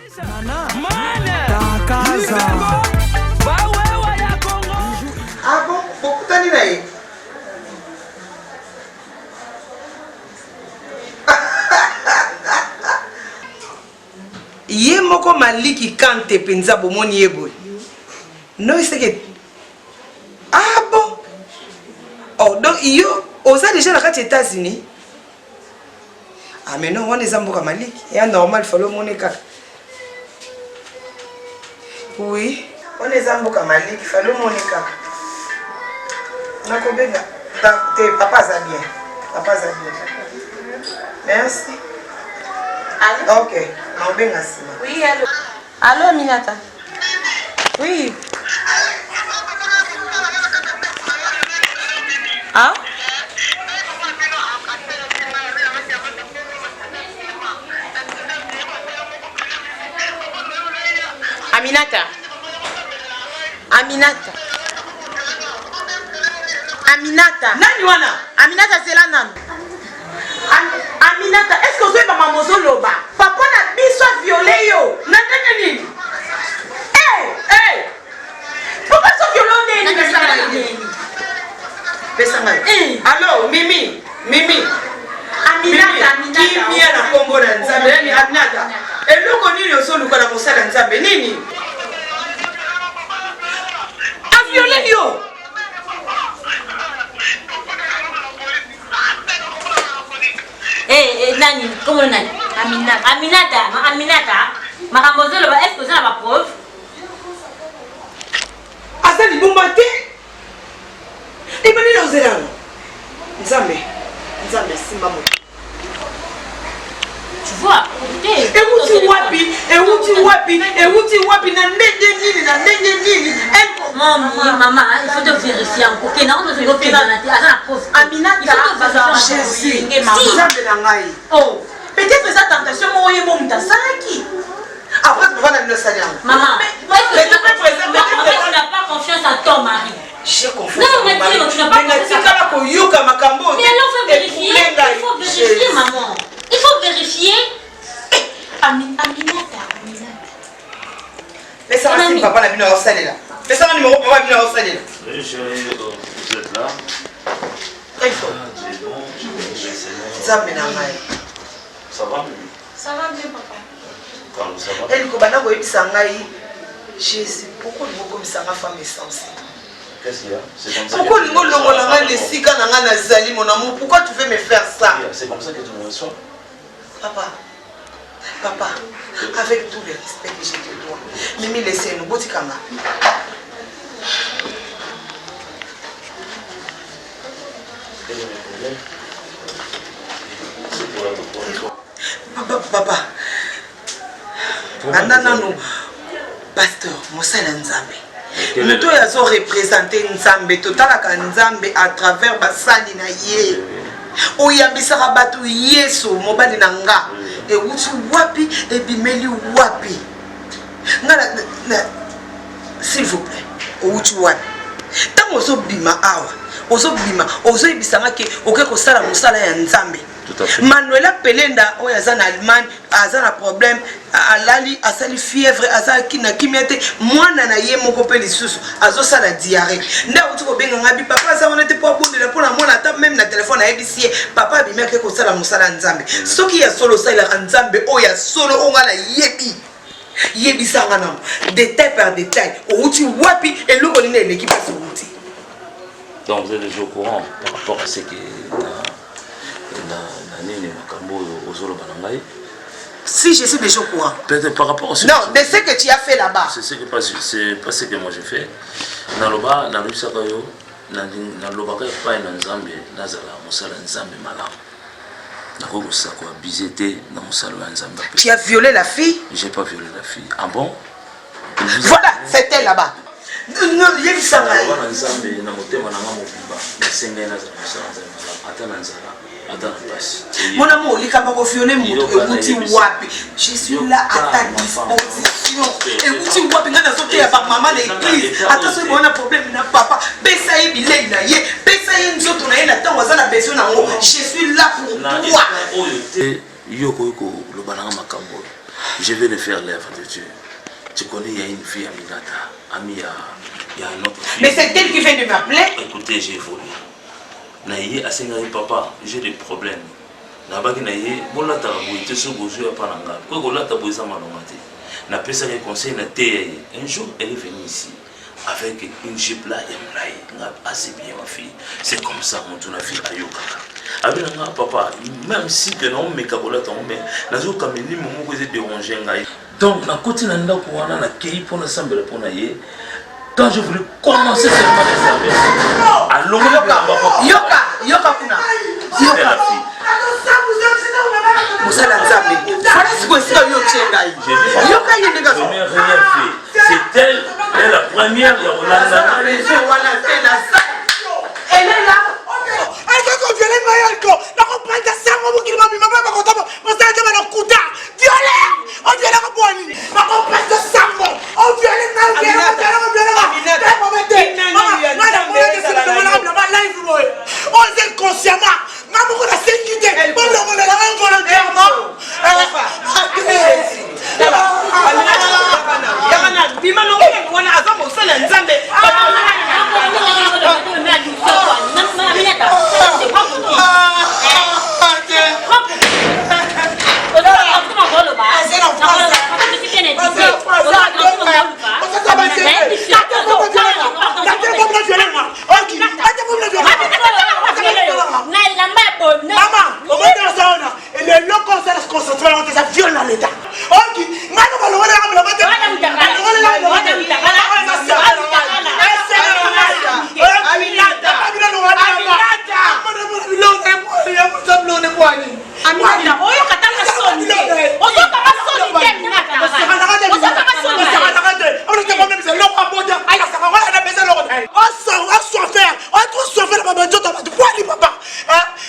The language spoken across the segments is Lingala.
Ah bon, bokutani na ye? Ye moko Maliki Kante penza bomoni ye boye. No eseke Ah bon? Oh donc yo oza déjà na kati États-Unis? Ah mais non, wana eza mboka Maliki. Ya normal fallait omone kaka. Oui, wana eza mboka Maliki, fallait omone kaka. Nakobenga te papa aza bien. Papa aza bien. Merci. Allô? Ok, nakobenga nsima. Oui, allô. Allô, Aminata. Oui. Ah? Aminata. Aminata. Aminata. Nani wana? Aminata zela nanu. Aminata, est-ce que ozoyeba mama ozoloba? Papa na biso a viole yo. Na ndenge nini? Eh, eh. Papa so viole yo ndenge nini? Pesa ngai. Pesa ngai. Eh. Allo, Mimi, Mimi. Aminata, Aminata. Kimia na kombo na Nzambe. Nani Aminata? Eloko nini ozoluka na mosala Nzambe? Nini? A viole yo. Eh, eh, nani kombo nani Aminata. Aminata, Aminata, makambo ozoloba est-ce que oza na ba preuve? Aza liboma te. Ebandi na ozela yango. Nzambe, Nzambe simba moto. Tu vois, te. Ewuti wapi? Ewuti wapi? Ewuti wapi? Na ndenge nini? Na ndenge nini? Mami, mama, il faut te vérifier encore. Kenda ngo tozo kokenda te, aza na preuve. Aminata, Jésus, mama. Nzambe na ngai. Oh, peut-être eza tentation moko ye mo moto asalaki. Après papa na bino asali yango. Maman, Mais est-ce que tu n'as pas confiance à ton mari? J'ai confiance. Non, mais tu n'as pas confiance. Natikala koyoka makambo Mais alors, faut vérifier. Il faut vérifier, maman. Il faut vérifier. Aminata, Aminata. Pesaka sim papa na bino aosalela. Pesaka numéro papa na bino aosalela. Oui, chérie, vous êtes là. Très fort. Nzambe na ngai. Ça va? Ça va bien, papa. Carlo, ça va? Eliko banda koyebisa ngai Jésus, pourquoi olingi okomisa nga femme essence? Qu'est-ce qu'il y a? C'est comme ça. Pourquoi olingi olongola ngai na esika na ngai nazali mon amour? Pourquoi tu veux me faire ça? C'est comme ça que tu me reçois. Papa, papa, avec tout le respect que je te dois, Mimi laissez-nous, botikanga. Quel est le problème? C'est pour la pour Papa, papa. Banda nanu pasteur mosali ya Nzambe. Moto oyo azo represente Nzambe, totalaka Nzambe à travers basali na ye. Oyambisaka bato Yesu mobali na nga ewuti wapi ebimeli wapi nga na, na, s'il vous plaît owuti wapi ntango ozobima awa ozobima ozoyebisa nga ke oke kosala mosala ya Nzambe. Manuela Pelenda oyo aza na Allemagne aza na problème alali asali fièvre aza na kimia te mwana na ye moko mpe lisusu azosala diarrhée nde awuti kobenga ngai bi papa aza wana te mpo abondela mpo na mwana ata meme na telefone ayebisi ye papa abimi ake kosala mosala ya Nzambe soki ya solo osalelaka Nzambe oyo ya solo oyo ngai nayebi yebisa nga nano détail par détail owuti wapi eloko nini eleki mpasi owuti. Donc vous êtes déjà au courant par rapport à ce que na na nini makambo oyo ozoloba na ngai. Si je suis déjà au courant. Peut-être par rapport à ce Non, de ce que tu as fait là-bas. C'est ce que pas c'est pas ce que moi j'ai fait. Naloba nalobisaka yo nalobaka epai na Nzambe nazala mosala Nzambe malamu. Nakoki kosala ko abuser te na mosala ya Nzambe. Tu as violé la fille? J'ai pas violé la fille. Ah bon? Voilà, c'était là-bas. yebisa ngai wana nzambe na motema na nga mobimba nasengai nazala mosala nzambe malamu ata na nzala ata na mpasi mon amour likambo koviole moto ewuti wapi je suis là à ta disposition ewuti wapi ngai nazoteya bamama na église ata soki bowana problème na papa pesa ye bilei na ye pesa ye nzoto na ye na ntango aza na besoin na yango je suis là pour toi oyo te yo okoki koloba nanga makambo oyo. Je vais le faire l'œuvre de Dieu. Tu connais, il y a une fille, Aminata. Ami, il y a, il y a un autre fille. Mais c'est elle qui vient de m'appeler. Écoutez, j'ai évolué. Na ye asengaki papa, j'ai des problèmes. Nabaki na ye, bolataka boye te soki bozwi apa na ngai. Koki kolata boye eza malonga te. Napesaki conseil na teya ye. Un jour, elle est venue ici avec une jupe là ya molayi. Nga ah c'est bien ma fille. C'est comme ça moto na vie ayokaka. Abi na nga papa, même si que naomeka kolata yango mais nazoyoka milimo moko eza déranger ngai. Donc nakoti na ndako wana nakei mpo nasambela mpo na ye. Quand je voulais commencer seulement le service, alongoli bilamba moko. Yoka, yoka kuna. Yoka. Mosala Nzambe. Fala sikoyo esika yo otie ngai. Yoka ye ndenge Je n'ai rien fait. C'est elle, elle la première ya kolanda ngai. Wana te na sa. Elle est là. Alikoki koviole ngai aliko nakopanza sango mokili mobimba mpe bakotama mosala te balokuta viole oviolaka mpo nini nakopanza sango oviole ngai oviolanga live boye oyo eza inconsciemment nga moko nasengi te bolongolela ngai volontairement. Bima wana aza mosala ya Nzambe. Mama, omoni oza wana eloko osala concentre yango te, eza viol na leta. Oki ngai na balongolelaka biloko te.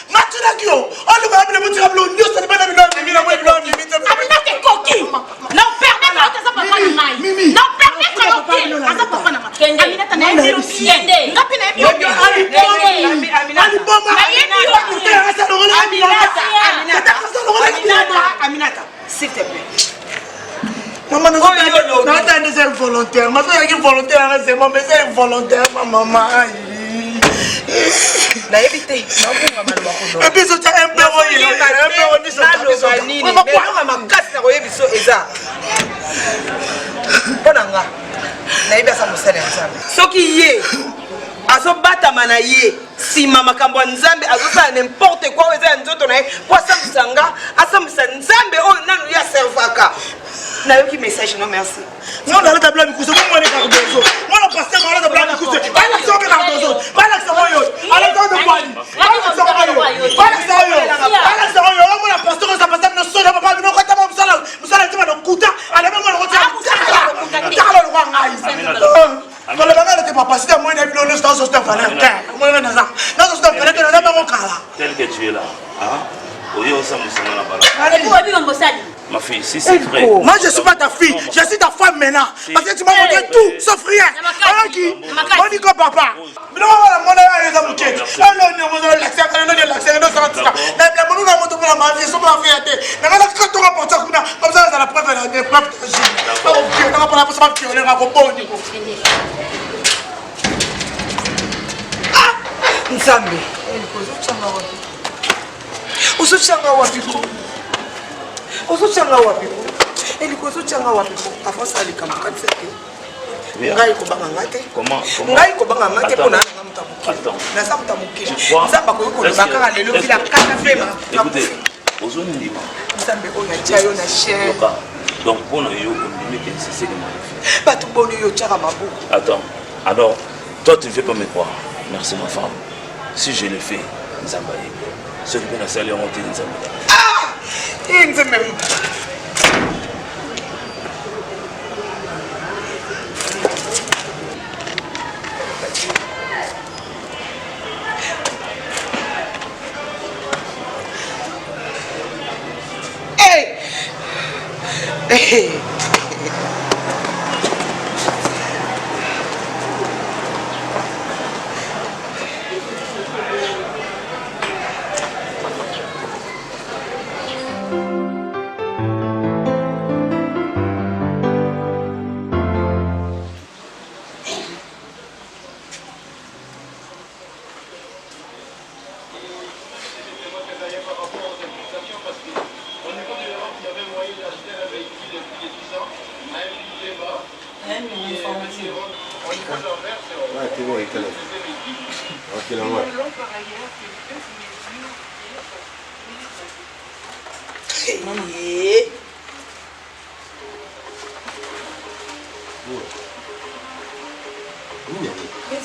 Natunaki yo oluka bino botika bilo nyonso libanda bilo mimi na bilo mimi. Aminata ekoki na permettre yo te, aza papa na ngai, na permettre yo te, aza papa na ngai. Aminata, nayebi yo bien, nga mpe nayebi yo bien. Aminata, s'il te plaît. Mama, naotande eza involontaire, masoyaki volontaire yanga, c'est bon, mais eza involontaire mama. Nayebi te, nabunga maloba koloba. Et puis ezotya naloba nini? Eloko makasi na koyebi so eza mpo na nga, nayebi aza mosali ya Nzambe. Soki ye azobatama na ye nsima makambo ya Nzambe, azosala n'importe quoi oyo eza ya nzoto na ye mpo asambwisa nga, asambwisa Nzambe oyo nanu ye aservaka. Nayoki message, no merci. Non, nalata bila mikuse, bomwana Cardozo, mwana pasteur alata bila mikuse, balakisa obe Cardozo, balakisa oyo, alakisa oyo bwani, balakisa oyo, balakisa oyo, balakisa oyo, omona pasteur oza pasteur bino soda papa bino kota mo mosala mosala ntima lokuta alebe mwana kotia takala lokwa ngai koloba ngai te papa sita moyena bino nyonso nazosuta valeur te, moyena naza nazosuta valeur te, naza bango kala. Tel que tu es là, hein? Oyo osambwisanga na balabala. Ma fille, si c'est vrai. Moi, je suis pas ta fille, je suis ta femme maintenant. Parce que tu m'as montré tout, sauf rien. Alors qui On dit quoi, papa? Biloko wana mona ya eza moke. Alo ni mozo lakisa kana no lakisa no sala tika. Na na monu na moto pona ma vie, so ma vie te. Na ngala ka tonga porta kuna, comme ça za la preuve la preuve de Jésus. Ba ko pio na pona posa ba pio na ko boni ko. Ah, Nzambe, ozotyanga wapi? Ozotyanga wapi ko? Ozotyanga wapi ko? Eliko ozotyanga wapi ko? Avant sala likambo, kanisa te ngai kobanga nga te, ngai kobanga nga te, mpo na nanga moto ya mokili, naza moto ya mokili. Nzambe akoki koloba kaka lelo bila kaka mpe. Ozondima Nzambe oyo atya yo na chair. Donc mpo na yo ondimi ke c'est ce que moi je fais. Bato boni oyo otyaka maboko? Attends, alors toi tu ne veux pas me croire. Merci ma femme. Si je le fais, Nzambe ayebi. Soki mpe nasali yango te, Nzambe. Ah, Nzambe. Hey! Hey!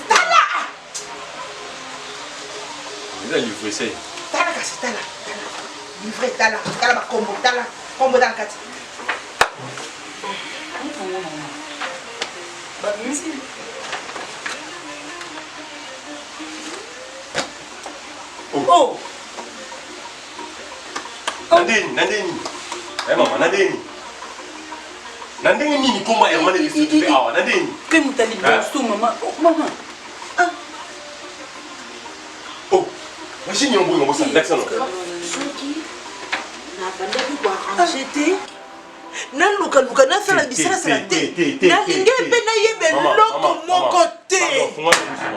Tala! Eza livre se. Tala kasi tala, tala. Livre tala, tala bakombo, tala kombo tala kati. Babimisi. Oh. Na ndeni, na ndeni. Eh mama, na ndeni. Na ndenge nini komba Herman elisutu pe awa, na ndeni. Pe moto ya liboso mama. Oh, mama. Ah. Oh, machine yango boye ngobosana, lakisa no. Soki nabandaki koarrange te nalukaluka nasala bisalasala te nalingi mpe nayeba eloko moko te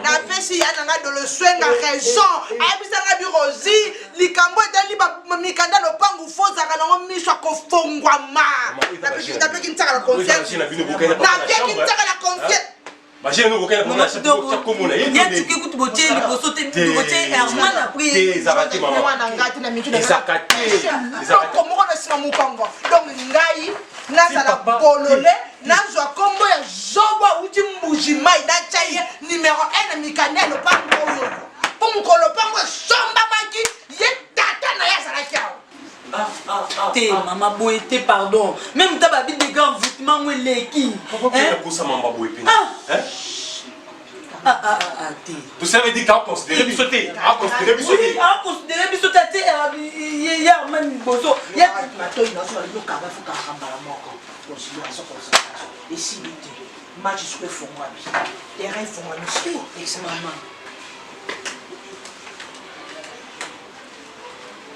napesi ya nanga doloswenga raison ayebisanga birosi likambo etali mikanda lopangu fo ozalaka nango miso ya kofongwama napeki ntiaka na confiance napeki ntiaka na confiance yatiki kutu botie liboso te botie herman apriswana ngai te na mitu eloko moko na nsima mokongo donc ngai nazala bolole nazwa nkombo ya zobo awuti mbuji mai natya ye numero 1 na mikanda ya lopango oyo mpo mokolo lopango esombamaki ye tata na ye azalaki awa te mama boye te pardon meme ta babi dega envoûtement ngo eleki te Tout ça veut dire qu'à considérer biso te, à considérer biso te. À considérer biso te te ya man liboso. Ya matoyi na so yoka ba fuka mbala moko. Considération considération. Esili te. Match siko efongwami. Terrain efongwami siko. Mama.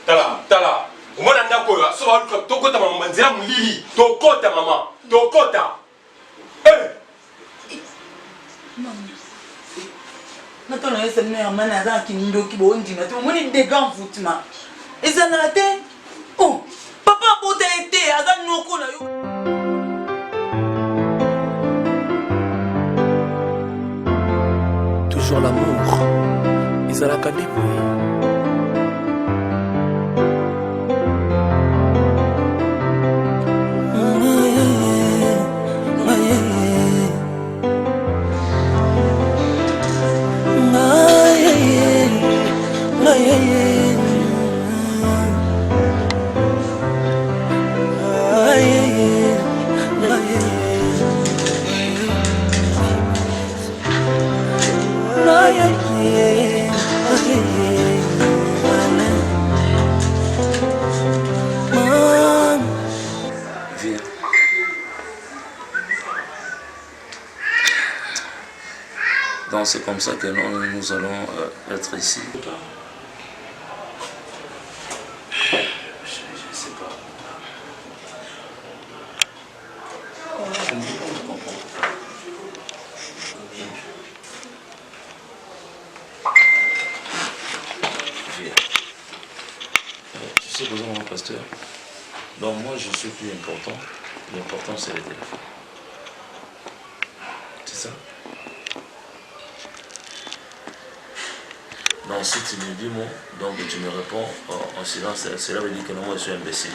Tala, tala. Omona ndako oyo, so baluka tokota mama nzela molili. Tokota mama, tokota. Eh! Natona yo seulement Herman aza na kindoki bondima te omoni dégâts envoûtement ezalaka te oh papa abota ye te aza noko na yo. Toujours l'amour ezalaka nde boye. Donc c'est comme ça que nous, nous allons euh, être ici. Je ne sais pas. Je ne comprends pas. Euh, tu sais, besoin mon pasteur. Donc moi, je suis plus important. L'important, c'est le téléphone. C'est ça Donc si tu me dis moi, donc tu me réponds en silence, cela veut dire que non, moi je suis imbécile.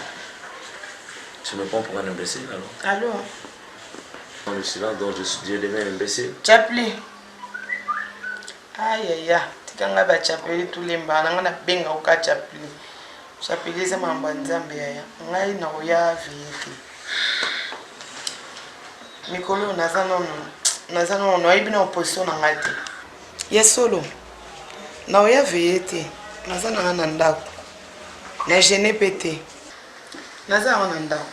Tu me prends pour un imbécile alors Allô Dans le silence, donc je suis Dieu devient imbécile. Chaplin. Aïe aïe, tika ngai ba chapeli tulemba na ngai nabenga oka chapeli. Chapeli eza makambo ya Nzambe yaya. Ngai nakoya veye te. Mikolo oyo naza nano naza nano nayebi na opposition na ngai te. Ya solo nakoya veye te. Naza na ngai na ndako. Na gene mpe te. Naza yango na ndako.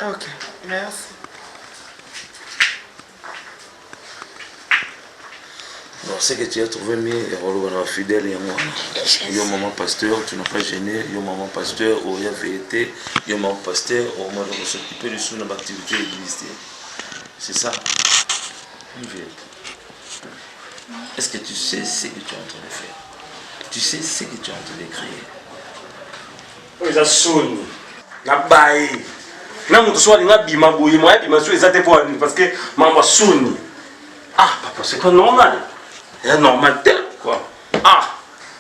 Ok, merci. Bon, ce que tu as trouvé mieux, Rolo, fidèle et moi. Yo, maman pasteur, tu n'as pas gêné. Yo, maman pasteur, oya vérité. Yo, maman pasteur, au moins, on s'occuper de son activité église. C'est ça. Une vérité. Est-ce que tu sais ce que tu es en train de faire Tu sais ce que tu es en train de créer oyo eza soni na baye. Na moto so alinga bima boye, moya bima so eza te po parce que mambo soni. Ah papa, c'est pas normal. Eza normal te quoi. Ah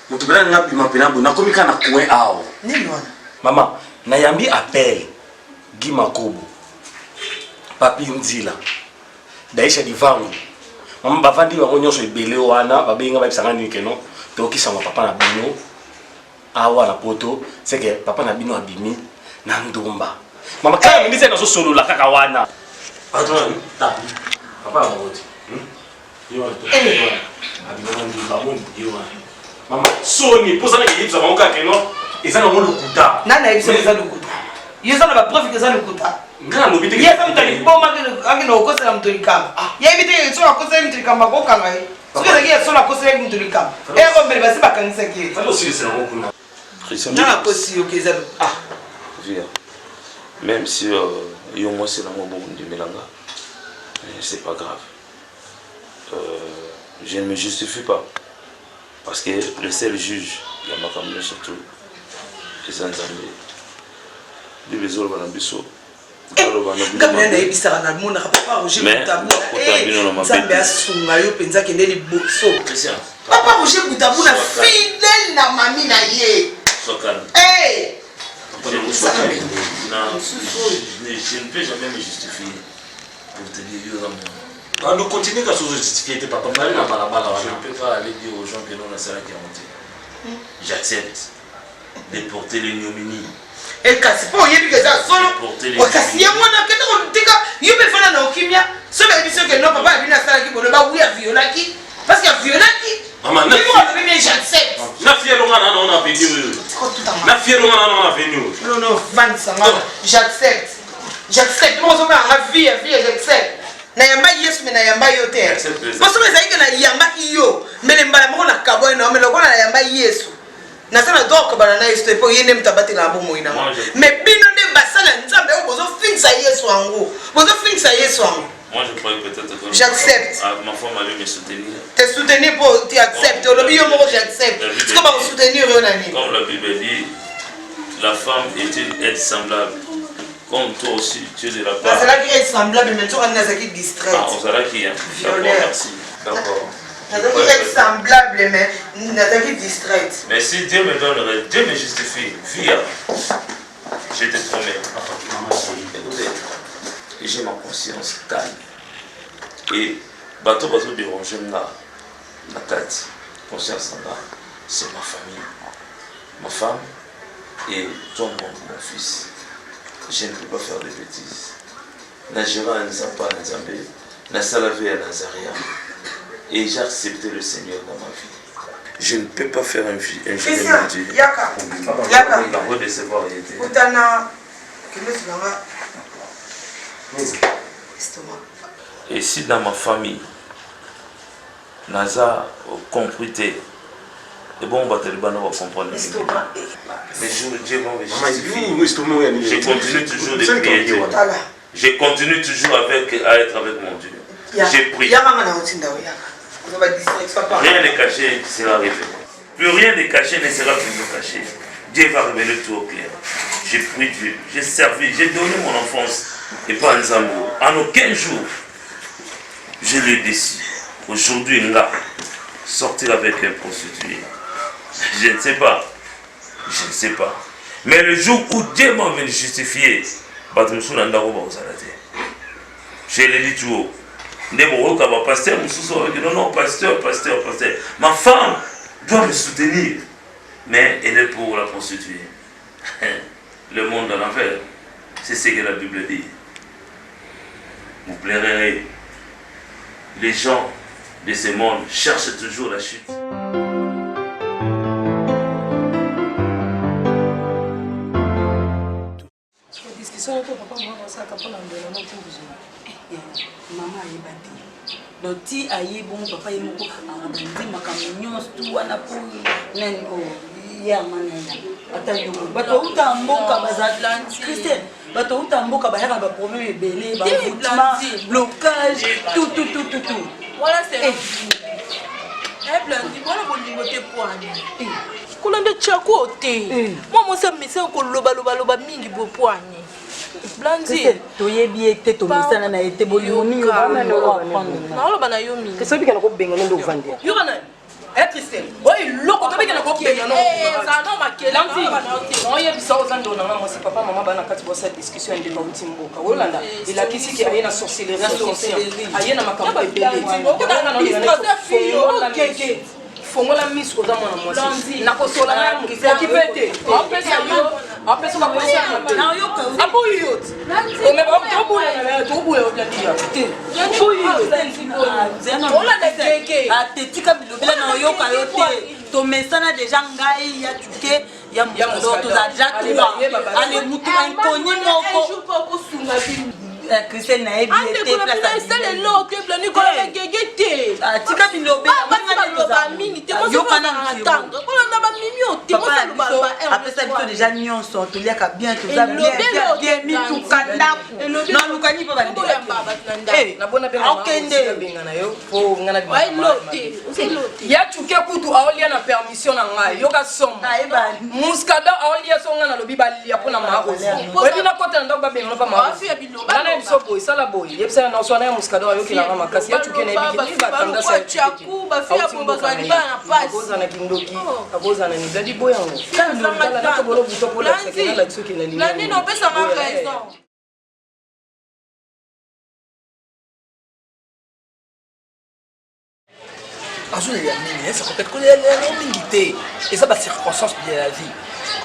moto pena alinga bima pena boye, nakomi kaka na coin awa. Nini wana? Mama, nayambi appel Guy Makobo, Papi Nzila, Daisha Divangu. Mama bavandi bango nyonso ebele wana babengi nga bayebisa nga nini ke non tokisanga papa na bino awa na poto seke papa na bino abimi na ndumba mama kaka hey! ndise nazosolola kaka wana papa ya bango te hmm? ye wana abima na ndumba amoni ye wana mama soni mposa na keyebisa bango kaka keno eza nango lokuta nani ayebisa eza lokuta yo eza na bapreuve eza lokuta nga nalobi te ye aza moto aliboma akende kokosela moto likambo ah. yebi te soki akoseli moto likambo akokanga ye soki ezalaki ya solo akoselaki moto likambo ero mbele basi bakangisaki ye nga nakosi yoki eza ah via même si euh, yo mwasi nango bokondimela nga c'est pas grave euh, je ne me justifie pas parce que le seul juge ya makambo nyonso tout eza nzambe bible ezoloba na biso nga mpena nayebisaka namonaka papa roger butabuna nzambe asunga yo mpenza kende liboso papa roger butabuna fidèle na mami na ye Je ne peux jamais me justifier pour te dire yo oza mwana. Bando continue kasi ozo justifier te papa mbali na balabala wana. Je ne peux pas aller dire aux gens que non nasalaki yango te. J'accepte de porter l'ignominie. E kasi mpo oyebi ke eza solo kasi yango wana kende kotika yo mpe fanda na okimia soki bayebi soki no papa ya bino asalaki bono bawi aviolaki parce que aviolaki alobi bien j'accepte na fiero nga na na avenue oyo na fiero nga na na avenue oyo non non vandisa nga j'accepte j'accepte moko ozomona nga vie ya vie j'accepte nayamba yesu me nayamba yo te mpo soki ezalaki ke nayambaki yo mbele mbala moko nakabwani na yo me lokola nayamba yesu naza na droit kokabana na yesu te mpo ye nde moto abatelaka bomoi na nga me bino nde basali ya nzambe oyo bozofingisa yesu yango bozofingisa yesu yango Moi, je croyais peut-être que j'accepte. Ah, ma femme allait me soutenir. Te soutenir pour tu acceptes. Olobi yo moko j'accepte. Siko ba soutenir yo na nini? Comme la Bible dit, la femme est une aide semblable. Comme toi aussi, tu es de la part. Nazalaki aide semblable mais nzoka nazalaki distraite. Ah, ozalaki hein. D'accord, merci. D'accord. Nazalaki aide semblable mais nazalaki distraite. Mais si Dieu me donne, Dieu me justifie, via, je te promets. Écoutez, j'ai ma conscience calme. Et bato bazo déranger nga na kati conscience na nga, c'est ma famille, ma femme et toi mon, mon fils. Je ne peux pas faire de bêtises. Na gérant nzambe na nzambe, na sala vie ya Nazaria. Et j'ai accepté le Seigneur dans ma vie. Je ne peux pas faire un, un Christian, yaka. Yaka. Redecevoir ye te. Kutana kende sulanga. Estomac. Et si dans ma famille, naza compris te, et bon bato ya libanda ba comprendre mais jour Dieu va me justifier. Je continue toujours de prier Dieu. Je continue toujours avec, à être avec mon Dieu. J'ai prié. Rien n'est caché qui sera révélé. Plus rien n'est caché ne sera toujours caché. Dieu va révéler tout au clair. J'ai prié Dieu, j'ai servi, j'ai donné mon enfance et pas Nzambo. En aucun jour, je l'ai déçu. Aujourd'hui, là, sortir avec un prostitué, je ne sais pas. Je ne sais pas. Mais le jour où Dieu m'a venu justifier, bato mosusu na ndako bakozala te. Je l'ai dit tout haut. Nde bokoyoka ba pasteur mosusu bayoki non non pasteur pasteur pasteur. Ma femme doit me soutenir. Mais elle est pour la prostituée. Le monde à l'envers. C'est ce que la Bible dit. Vous plairez. Les gens de ce monde cherchent toujours la chute. Discussion to papa mama asalaka mpo na ndona na ntimbuzo. Mama ayeba te. Donc ti aye bongo papa ye moko aorganize makambo nyonso tu wana mpo nani oyo ye amana ya ata yo bato bauta mboka baza Christelle bato bauta mboka bayaka na baproblème ebele baenvoûtement blocage tout tout tout tout tout wana c'est blandi wana bolingo te pwani kolanda tshako te mwa mwasi amesana kolobalobaloba mingi boye pwani. Blandine toyebi ye te tomesana na ye te bolingo nini naoloba na yo mingi soki bikana kobenga nde ovandela yoka nani Eh, Christelle, oyo eloko tobekela kobenga noyebisa oza ndo nanga mwasi papa mama bana kati bosala discussion ya ndeko auti mboka olanda elakisi ke aye na sorcellerie aye na makambo ebele fongola misu oza mwana mwasi nakosola na okipe te apesa yo apesa bakoaboyi yo te tobuya oblandi te te tika bilobela na oyoka yo te tomesana deja ngai ya tuke ya moto toza deja trois ale mutu inconnu moko Christelle nayebi ye te gege te tika bilobela mingi te kolanda bamimi o te apesa biso deja nyonso toliaka bien toza bien mituka ndako nalukani mpo bandekokende ya cuke kutu aolia na permission na ngai yoka somo muscada aolia so ngai nalobi balia mpo na marosi oyebi nakota na ndako babengana mpa marosi nga na yebiso boye sala boye yebisa na oswana ya muscada ayokelanga makasi ya cuke nayebiakozala na kindoki akozala na nizali boyango tobolo buto mpo lakisa soki na nini azolela mingi nayebisa kopete kolela yango mingi te eza bacirconstance de la vie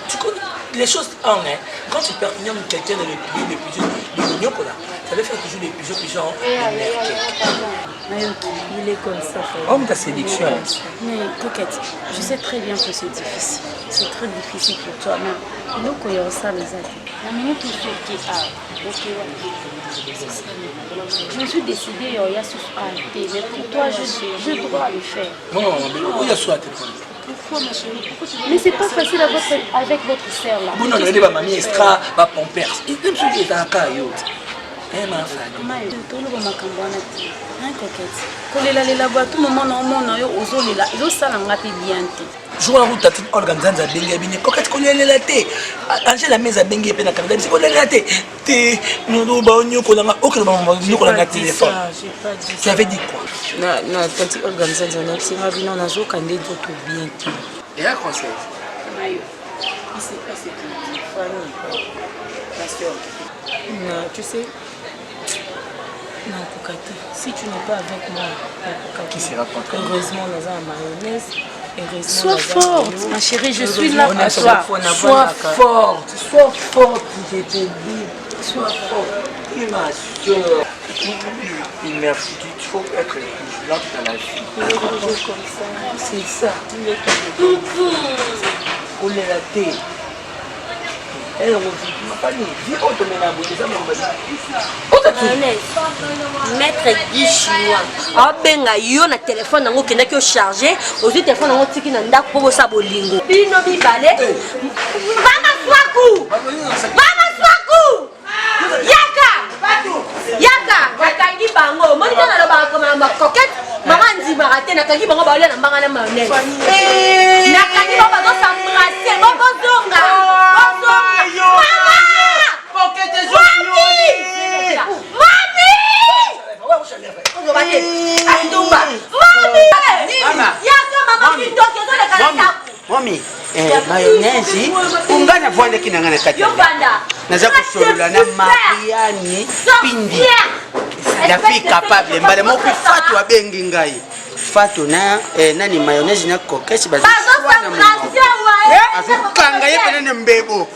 tu connais les choses en hein, quand tu perpignan quelqu'un dans le pays le plus de nyokola ça veut faire toujours des pigeons pigeons Il est comme ça. Homme ta séduction. Mais coquette, je sais très bien que c'est difficile. C'est très difficile pour toi. Mais eloko ya osala eza te. Na minute osoki awa, okewa. Je me suis décidé ya oya susu awa te. Mais pour toi, je dois le faire. Non, oya su ate Pourquoi ma chérie Pourquoi tu... Mais c'est pas facile avec votre, avec votre sœur là. Bon, on a ba mamie extra, ba pompers. Même soki ezalaka yo. Eh ma femme. Toloba makambo wana te. Hein coquette. Kolelalela bato mama na omona yo ozolela ezosala nga mpe bien te. Jour wana kutu tatine Olga Nzanza abengi ya bine coquette kolelela te. Angela Meza abengi ye mpe na Canada bisi kolelela te. Te banyokola nga okende banyokola nga téléphone. Tu avais dit quoi? Na na tati Olga Nzanza na bisinga bino nazoka nde nzoto bien te. Eya conseil. Mayo. Il sait pas ce qu'il dit. Fanny, pasteur. Non, tu sais, nakoka te. Si tu n'es pas avec moi, nakoka te. Qui sera contre Heureusement, naza na mayonnaise. Sois forte, ma chérie, je suis là pour toi. Sois forte, sois forte, je te dis. Sois forte. Et ma soeur, merci, il faut être vigilante dans la vie. C'est ça. Kolela te. Maître Guy Chinois abenga yo na telefone yango okendaki ocharge ozwi telefone yango otiki na ndako mpo bosala bolingo bino mibale mama swaku mama swaku yaka yaka nakangi bango omoni ntango nalobaka makambo ya coquette mama andimaka te nakangi bango baolia na mbanga na mayonnaise eh. nakangi bango bazosambrase bozonga mami eh, mayonnaise unga navwandaki na ngai na kati naza kosolola na mariani pindi la fille capable mbala moko fatu abengi ngai fatu na eh, nani mayonnaise na coquette bazoswana monoko azokanga ye pene na mbebo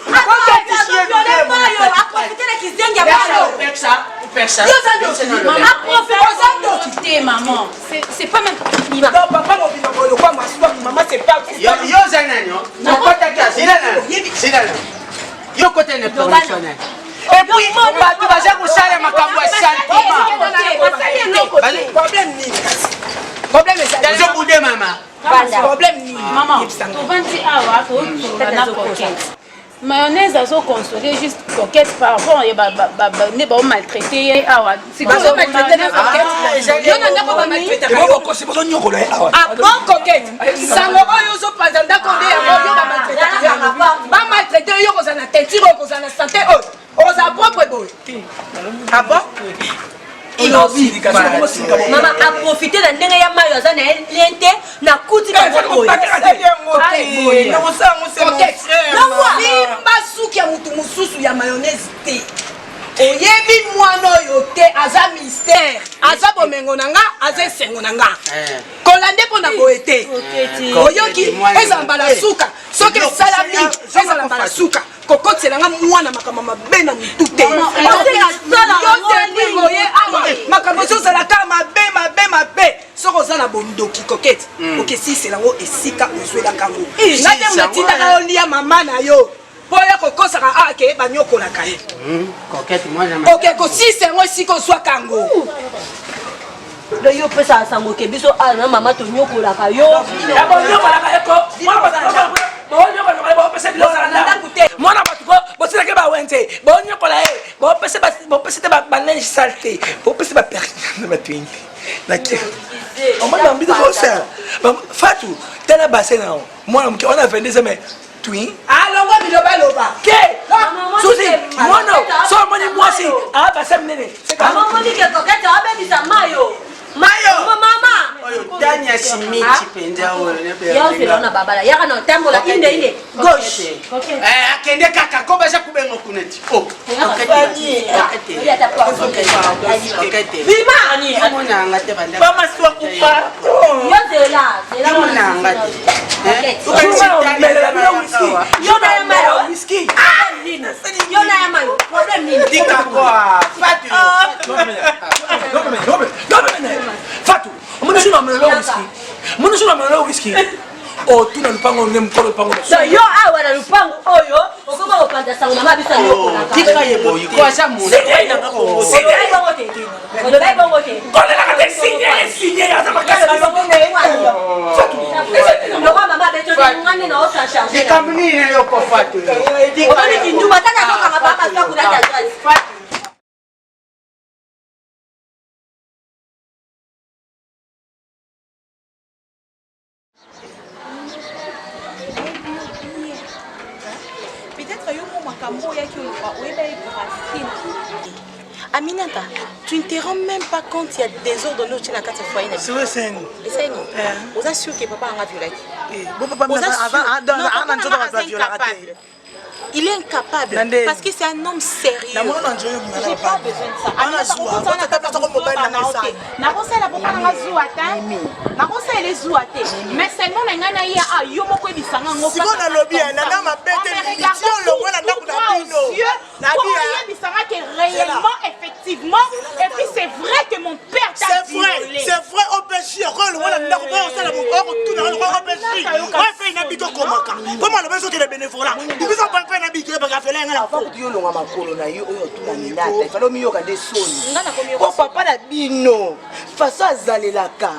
yo oza nani okotaki azila nani yo kota na permission nani epuis bato baza kosala makambo ya sentimentzobude mama tovandi awa tozolola na coquette mayonnaise azo console juste coquette par rapport ye nde baomaltraite ye awa yo na ndako bazonyokola ye awa ah bon coquette sango oyo ozopanza ndako nde yango yo bamaltraitaka bamaltraite yo okozala na teinture oyo okozala na sante oyo okozala propre. Ah bon? Mama aprofite na ndenge ya mayo aza na ye lien te nakuti simba suki ya motu mosusu ya mayonnaise te. Oyebi mwana oyo te, aza mystère, aza bomengo na nga, aza esengo na nga. Kolande mpo na boye te, oyoki? Ezala mbala suka, soki esalami ezala mbala suka. Kokotisela nga mwana makambo mabe na mitu te. Oye awa makambo ezozala kaka mabe mabe mabe. Soki oza na bondoki Kokete, okesisela yango esika ozwelaka yango. Nga te natindaka yo lia mama na yo mpo ya kokosaka ake banyokolaka ye. Oke kosisa yango esika ozwaka yango. Donc yo opesaka sango ke biso awa na mama tonyokolaka yo. Mwana bato bosilaki bawenze, bonyokola ye, bopesa te balinge sale te, bopesa baperna batwingi nake omoni bambiti kosala Fatu. Tala base na yo, mwana moke wana 22 mais twin. Alongwa bilobaloba. Ke susi mwana so omoni mwasi abase minene. Omoni ke Kokete abebisa mayo. Mayo! Mama! Oyo Tania Simiti mpenza oyo. Ya ozela na babala yaka na otambola inde inde gauche. Eh, akende kaka ko baza kubenga kuna ti. Oh. Bima! Omonanga te banda. Mama Swaku, pardon. Yo zela, zela. Omonanga te. Omelela bino whisky. Yo na ya mayo. Whisky. Yo na ya mayo. Problème nini? Tika kwa. Fatu. Fatu, omoni so na omelela whisky. Omoni so na omelela whisky. Otuna lupango nde mokolo lupango. So yo awa na lupango oyo okoma kopanza sango mama biso anyokolaka. Tika ye boyi ko aza mona. Olobaki bongo te. Olobaki bongo te. Kolelaka te, signe signe aza makasi. Lokwa mama abeto nga nde na osa charge. Likambo nini na yo ko Fatu? Omoni kindumba tata azokanga papa Swaku na adresse. Peut-être yo mo makambo oyaki oloba oyeba ye gravité. Aminata, tu ne te rends même pas compte il y a désordre no na kati ya foyer na biso. Eseni. Oza sûr que papa anga violaki? Bon papa Oza sûr? avant Non, avant papa na nzoto nanga bato aza baviolaka te. incapable. Il est incapable Nande. parce que c'est un homme sérieux. Namona na nzoyo bima na J'ai pas bana. besoin de ça. Bana Aminata, zuwa. okotana Bota kaka tata mobali na na ngai te. Nakosala papa nanga zuwa te. Nakosala zuwa te. Mais seulement na ngai na ye ah yo moko ebisanga ngo. Sikoyo nalobi ya, nana mabe te, ti olongwe na ndako na bino. Na Po bi, ah. oyebisanga que réellement effectivement et puis c'est vrai que mon père t'a C'est vrai, violé. c'est vrai, OPJ, okoyo longwa na ndako, mpo osala okotuna lokola OPJ. Oyo fei na bito komaka. Mpo maloba ezokende bénévolat. Biso mpo fei na bito ebaka fela yanga na Avant kutu yo olonga makolo na yo oyo otuna Minata, ifale omiyoka nde soni. Po papa na bino, façon azalelaka,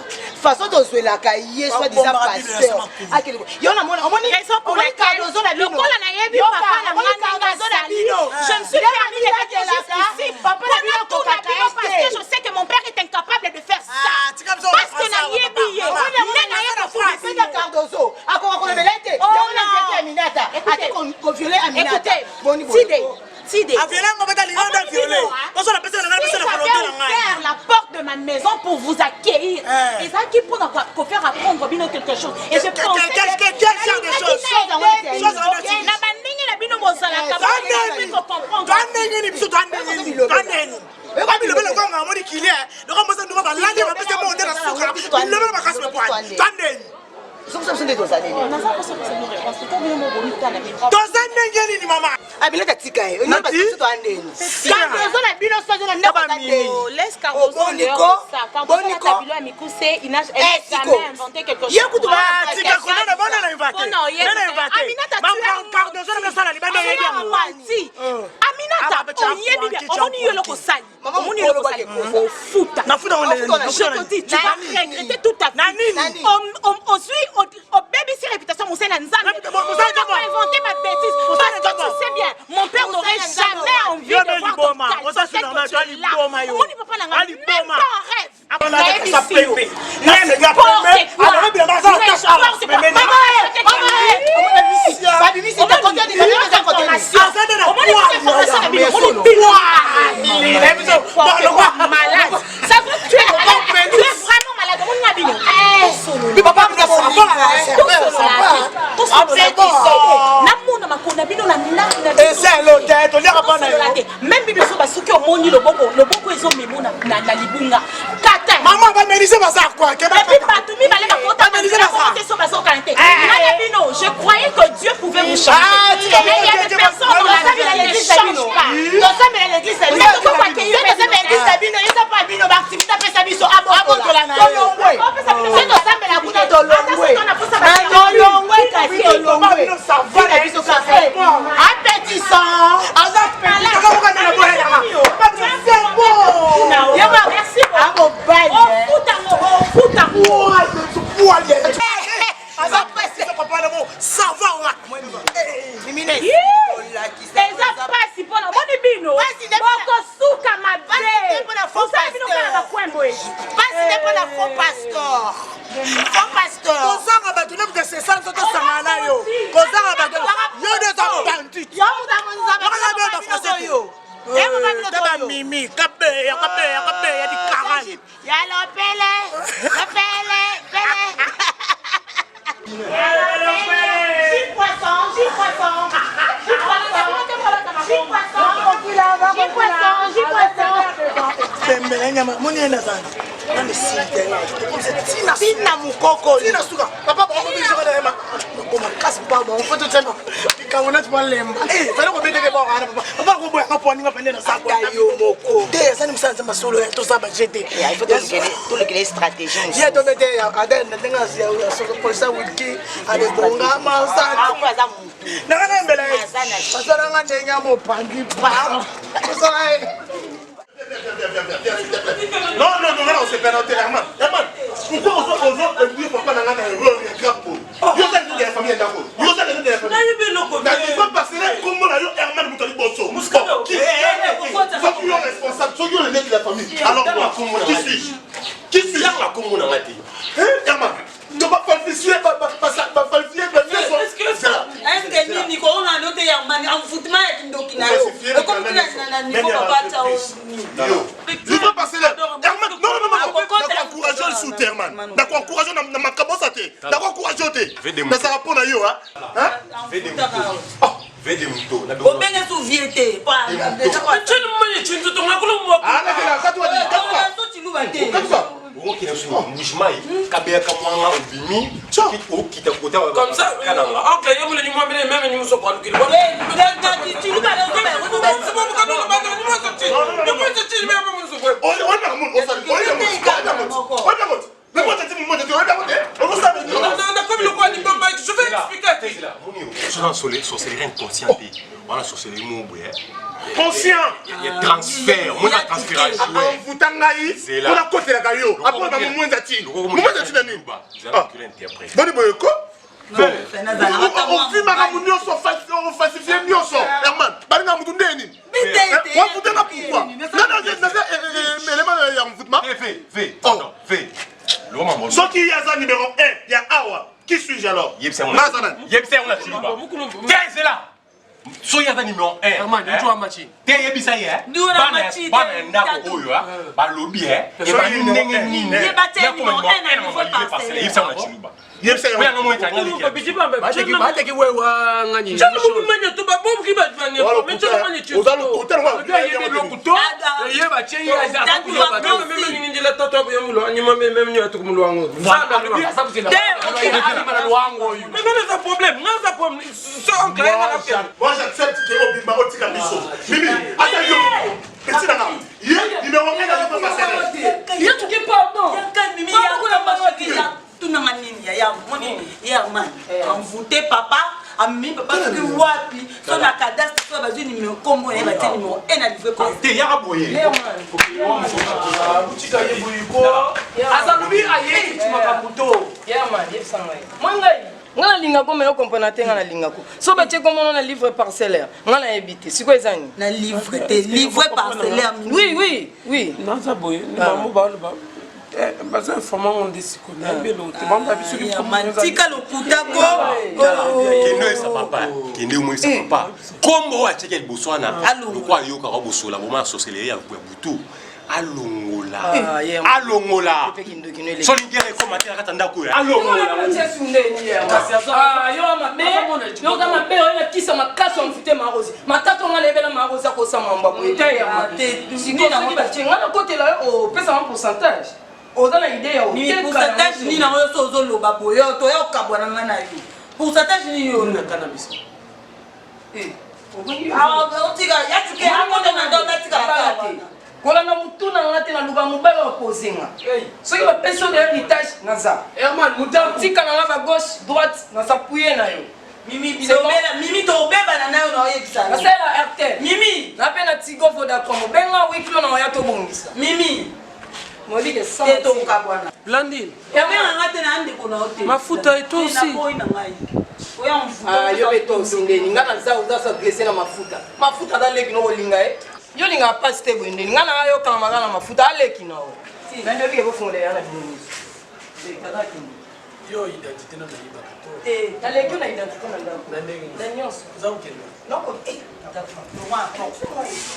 façon tozwelaka ye soit disant pasteur. Akende yo na mona omoni Raison pour omoni laquelle, Cardozo na bino. lokola nayebi Yoka, papa na omoni nga ndenge Cardozo na azali, bino. je me suis permis de venir jusqu'ici Papa na bino Mpona tuna akokaka bino ye parce te. que je sais que mon père est incapable de faire ça. tika biso Parce que na France, nayebi ye papa. nde naye kotuna Peta bino. Cardozo akoka kolobela ye te. Oh Yango na non. nzete ya Minata. Écoutez. Ate koviole Aminata. Écoutez, Boni boye. Tide, Tide. Aviole yango beta linga nda viole. Oso na pesa na ngai, Si pesa na j'avais volonté na ngai. ouvert la porte de ma maison pour vous accueillir, Eh. ezalaki mpona kofaire apprendre bino quelque chose. Et je Quel- pensais quel- que- quel- quel genre de chose? Nalingaki Chose na wana ti- na bandenge na bino bozalaka Tandeni. comprendre. Tandeni ni biso tandeni ni tandeni. Babilobela lokola nga amoni kilie, lokola mosa ndumba balandi bapesa mongo nde na suka. Bilobela makasi mepwani. Tandeni. Soki biso nde tozali nini? Naza kosa kosa bino réponse. To bino mo bomitala bino. Toza ndenge nini mama? Aminata tika ye. Nati? Biso toza ndeni. Cardozo na bino soki na ndako aza ndeni. Laisse Cardozo en dehors Boniko, de ça. Cardozo Boniko. a bilo ya mikuse, il n'a elle Eh, n'a Siko. jamais inventé quelque chose. Ye kutu Pour ba- elle. Tika konana bona na invate. Mpona oyeba Nana te. invate. Aminata, tu Mama as Cardozo na sala libanda Tu oyebi as yango. menti. Aminata, Ah, bah, tu as oyebi bien. pointé, tu as Omoni yo eloko pointé. osali. Mama Omoni eloko mokolo osali. bake Ofuta. Nafuta ngo ndenge nini? Je te dis, tu vas regretter toute ta vie. Na nini? Ozwi, obebisi réputation mosali na Nzambe. Na- mosali Mpona Nzambe. koinventer ma bêtise. Mosali Parce que tu Nzambe. sais bien, mon père n'aurait Mosali Nzambe. jamais envie Yo de be voir ton liboma. caleçon Oza tel normal, que tu toi es là. liboma yo. Omoni papa na nga, Ah, même liboma. pas en rêve. Nayebi Nayebisi yo. N'importe quoi. N'importe quoi. Maman, Babimisi te kote nini? Babimisi te kote nini? Omoni information na bino, omoni bino. te. Même bible ezoba soki omoni loboko loboko ezomemo na, na, na libunga kata. Mama bamelise baza kwa ke Et puis bato mibale bakota te so bazokana te. Nga na bino, je croyais que Dieu pouvait vous changer. Ah, tika Mais il y a des personnes dans la vie qui ne changent pas. Tosambela l'église na bino. Tosambela l'église na bino. Eza pa bino ba activité apesa biso abotola na yo. Tolongwe. Tosambela kuna tolongwe. Tolongwe kasi tolongwe. Tina biso kaka. Appétissant. Aza petit. Kaka na boya. C'est bon. Yaba merci. Amobali. Ofuta ngo, ofuta ngo. Aza pasi papa na mo. Ça va wa. Eza pasi mpona omoni bino bokosuka mabe osala bino kaka bakwembo Pasi nde mpona faux pasteur. Faux pasteur. Kozanga bato nde moto esesala nzoto osangana na yo. Kozanga bato yo nde oza bandit. Yo moto amonzambe ba français yo. Taba mimi kabeya kabeya kabeya di karan. Ya lopele, lopele, pele. Jus poisson, jus poisson, jus poisson, jus poisson, jus poisson, jus poisson. Pembele nyama moni enda zana. Nani site na. Tina tina mukoko. Tina suka. Papa ba ko biso kana ma. Ko makasi pa ba ko to tsena. Likambo neti malemba. Eh, fallait ko beteke ba wana papa. Papa ko boya ka poani nga pende na sako. Yo moko. Te ezali mosala nzambe solo ya toza ba GT. Il faut tolekele stratégie mosusu. Ye to bete ya Aden na ndenge ya soko polisa wiki alebonga masaka. Aza mutu. Nanga na mbela ye. Basala nga ndenge ya mopanzi pa. Tosala ye. Non, non, non, non, c'est penalty, Herman. Herman, pourquoi on ozo induire papa na nga na erreur ya grave boye? Yo oza lelo de la famille ya ndako. Yo oza lelo de la famille. Nayebi eloko te. Na niveau parcellaire, kombo na yo Herman moto ya liboso. Muscado. Qui soki yo responsable, soki yo le de la famille. Alors moi, qui suis-je? Qui suis-je? Yanga kombo na nga te. Hein, Herman? Donc ba falsifier, ba ba ba falsifier, ba Est-ce que nini koona no te ya mani envoûtement ya kindoki na yo okomi na niveau papa tia Yo. Il faut passer là. Herman, non, non, non, non. Nakoencourage yo lisusu te, Herman. Nakoencourage yo na makambo osa te. Nakoencourage yo te. Nazalaka mpo na yo, hein. Vede moto. Obenge su vie te. Okokende so mbujimai kabeyaka mwanga obimi okita kota Comme ça, oncle, yo mule ni mwambele meme ni muso kwa lukili. Je vais expliquer. Soza sorcellerie inconscient te wana sorcellerie moko boye Conscient. ya transfert omoni transfert Envoûta ngai Zela. mpo nakotelaka yo apona na momwenza ti momwenza ti na nini boni boye ko ofimaka mu nyonso ofalsifie nyonso herman balinga mutu nde nini wavutanga pourquoi naza élément ya envoûtement soki ye aza numéro 1 ya awa qui suis-je alors naza nani yebisa yango na chiluba te zela soki aza numéro 1 te yebisa ye bana ya ndako oyo balobi ebandi ndenge nini yakoma numéro 1 na mabalive parcelle yebisa yango na chiluba Bateki wewa ngani. Moi j'accepte que obima otika biso. Mimi, ata yo. Petit nanga. Ye numéro 1 na lipo parcelle. Yo tuki pardon. Tunanga nini ya ya moni ya man envoûté papa amemi papa soki wapi so na cadastre so bazwi numéro kombo na ye batie numéro 1 na livre te yaka boye Azalobi ayebi ti makambo to. Mwa ngai nga nalingako me okomprena te nga nalingako so batie komono na livre parcellaire nga nayebi te sikoyo eza nini na livre te livre parcellaire oui oui oui naza boye bango baloba baza informa ngo nde sikoyo nayebi eloko te bango babi soki tika lokuta ko kende oyesa papa kende omoyesa papa kombo oyo atiaki ya liboso wana lokwa ayokaka bosola boma ya sorcellerie ya butu. Alongola. Alongola. Soki guerre ekoma te na kati ya ndako oyo. Alongola. Yo oza mabe oyo nakisa makasi omfute marosi matata onga nayebela marosi akosa mwamba boye te sikoyo batie nga nakotela yo opesanga pourcentage oza na idée ya pourcentage nini yango yo so ozoloba boye toya okabwana nga na yo pourcentage nini yo na kana biso Kolanda mutu na nga te naluka mobali oyo apoze nga soki bapesi yo de héritage naza Herman mutambu tika na nga ba gauche droite naza puye na yo Mimi bilobela Mimi tobebana nayo na oyebisa nasalela Airtel Mimi na pe na Tigo Vodacom obenga huis clos na oya tobongisa Mimi molike te tokabwana Blandine obenga nga te na ndeko na yo te mafuta et toi aussi naboyi na ngai oya mfuta ah yo pe toi aussi ndeni nga naza oza sa blessé na mafuta mafuta aza leki no kolinga ye Yo olingaka pasi te boye ndeni nga na yo kanga kaka na mafuta aleki na yo. Na ndoki eko fungola ya na bino miso. Tata kende. Yo identité na nayebaka to. Te, naleki yo na identité na ndako. Na ndenge Na nyonso. Oza kokende. Noko eh tata.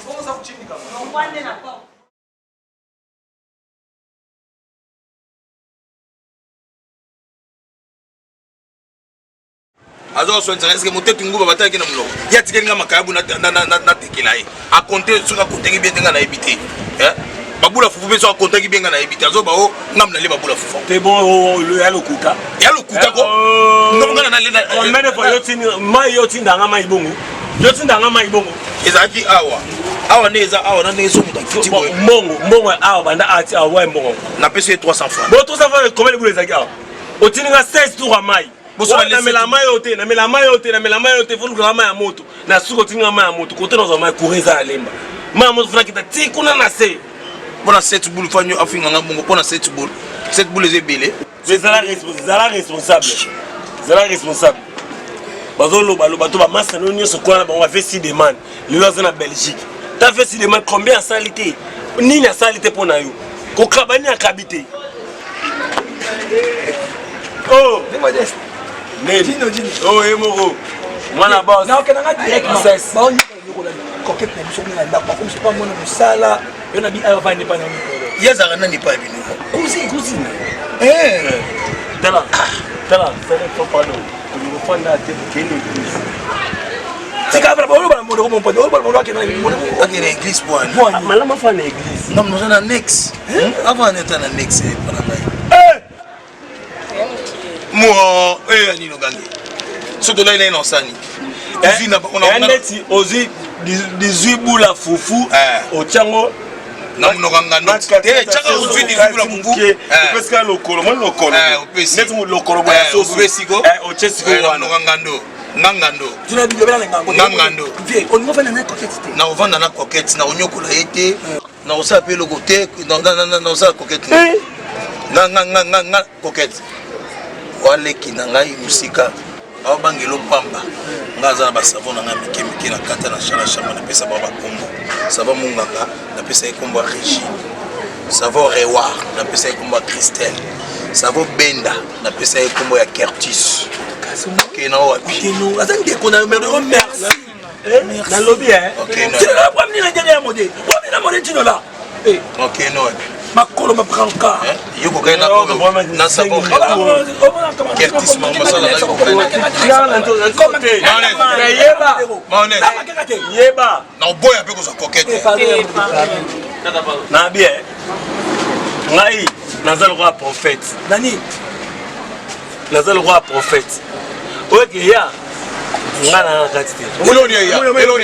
Bongo oza kotindika. Longwa nde na porte. Aza koswanisa eske motetu nguba batalaki na monoko ye atikeli nga makayabu natekela ye akonte soki akontaki bien te nga nayebi te eh? Babula fufu mpe soki akontaki bien nga nayebi te azoba o nga mnalie babula fufu te bon ya lokuta ya lokuta ko eh, nga combien de fois yo tindi mai yo tinda nga mai bongo yo tinda nga mai bongo Ezalaki awa awa nde eza awa na ndenge so moto akiti boye mbongo mbongo awa banda ati awa mbongo napesi ye 300 francs bo 300 francs combien de bula ezalaki awa otindi nga 16 tour ya mai namela mai oyo te namela mai oyo te namela mai oyo te folukaka mai ya moto na suka otindi nga mai ya moto kote nazwa mai courant eza ya lemba mai ya moto fulakita ti kuna na se mpo na 7 boule fanyo afinga nga bongo mpo na 7 boule 7 boule eza ebele zala responsable zala responsable bazolobaloba to bamasa no nyonso kuna na bango bavesi demande lelo aza na belgique ta vesi demande combien asali te nini asali te mpo na yo kokaba nini akabi te Oh Nini? Oh ye moko. Mwana boss. Na okenda nga direct ba on yokola coquette na biso kuna ndako bakomisi pa mwana mosala yo na bi ayo vandi pa na mikolo. Ye azalaka nani epai bino? Cousine cousine. Eh. Tala. Tala, sala to pardon. Kofanda te kende église. Tika bana bolo bana mondo ko mondo bolo mondo akenda mondo akenda église bwani. Malama fa na église. Non, nous na annexe. Avant on était en annexe epa na ngai. Moi, eh nini ogangi. Soki tolali naye na osani. Neti ozwi 18 bula fufu otyango na monoko ya ngando te tiaka ozwi 18 bula fufu opesika lokolo moni lokolo neti lokolo boya soso otie sikoyo na monoko ya ngando nga ngando nga ngando nakovanda na coquette nakonyokola ye te nakosala mpe eloko te nakosala coquette nga nga nga nga nga coquette waleki na ngai mosika aobangelo pamba nga aza na basavon na ngai mike mike na kata na shala shama napesa bango bakombo savon monganga napesa ye kombo ya régine savon rewar napesa ye kombo ya christelle savon benda napesa ye kombo ya kertus okena wapi aza ndeko na yo merci nalobi makolo mabranka yo kokai na oyo na savon kertis masala yeba na oboya mpe kozwa kokete na bien ngai naza lokola prophète nani naza lokola prophète oyo ekeya nga na na kati te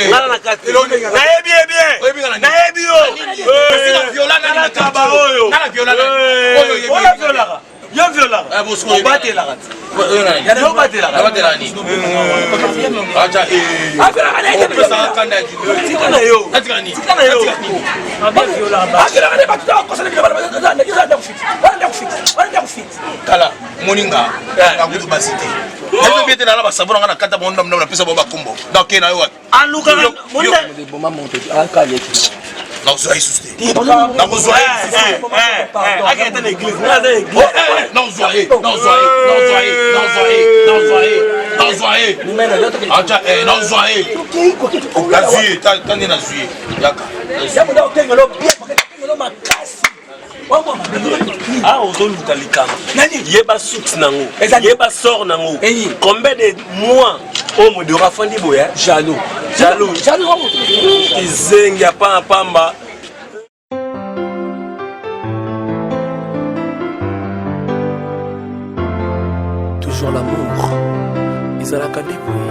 nga na kati nayebi ye bien nayebi yo kaba oyo oyo violaka yo violaka obatelaka yo obatelaka tika na yo tika na yo Tala moninga nakutu basi te nayebi ete nala basavo na nga na kata bango ndambo napesa bango bakombo nakokende na yo wapi nakozwa ye susu te nakozwa ye nakozwa ye nakozwa ye nakozwa ye nakozwa ye nakozwa ye nakozwa ye acha nakozwa ye nazwi ye tande nazwi ye yaka makasi. Awa ozoluka likambo, yeba source nango, yeba sort nango. Combien de mois oyo modero afandi boye? Jaloux, jaloux, kizengi ya pamba pamba. Toujours l'amour ezalaka nde boye.